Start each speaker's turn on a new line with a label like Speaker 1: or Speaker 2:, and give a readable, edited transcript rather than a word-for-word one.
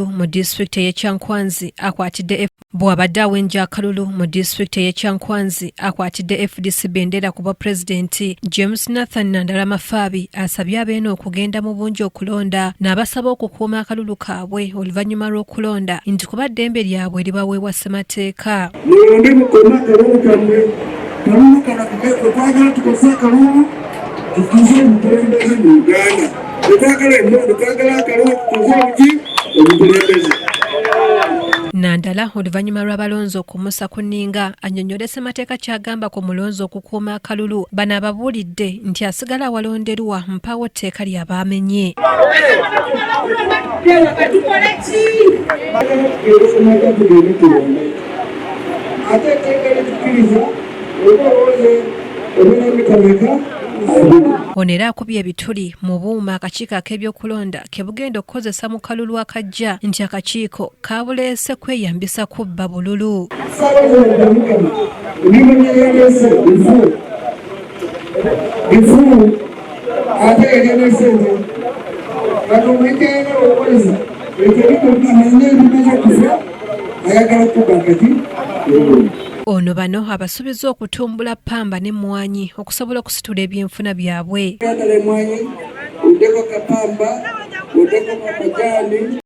Speaker 1: Mu disitulikiti ey'e Kyankwanzi akwatidde bw'abadde awenja akalulu mu disitulikiti ey'e Kyankwanzi akwatidde FDC bendera ku bwa pulezidenti James Nathan Nandala Mafaabi asabye abeeno okugenda mu bungi okulonda n'abasaba okukuuma akalulu kaabwe oluvannyuma lw'okulonda nti kuba ddembe lyabwe libaweebwa ssemateeka.
Speaker 2: Mulonde mukome akalulu kammwe kalulu kano twagala tukozese akalulu tukuze obukulembeze mu Uganda. Tetwagala emmundu, twagala akalulu tukuze obuki obukulembeze.
Speaker 1: Nandala oluvannyuma lw'abalonzi okumussa ku nninga annyonnyole ssemateeka ky'agamba ku mulonzi okukuuma akalulu bano ababuulidde nti asigala awalonderwa mpaawo tteeka ly'aba amenye.
Speaker 2: Ate etteeka litukkiriza oba olowooze obeera mita meka.
Speaker 1: Ono era akubye ebituli mu buuma akakiiko ak'ebyokulonda ke bugenda okukozesa mu kalulu akajja nti akakiiko kabuleese kweyambisa kubba bululu.
Speaker 2: Ssaabazadde Mukama emirimu gye yaleese bifu bifu ate yalya sente kati omuyita yagala okukozesa ekyo bimuamanye ebimaze kufa ayagala kuba kati.
Speaker 1: Ono bano abasuubizza okutumbula ppamba n'emmwanyi okusobola okusitula ebyenfuna byabwe.
Speaker 2: Oyagala emmwanyi oddeko kapamba oddeko majaani.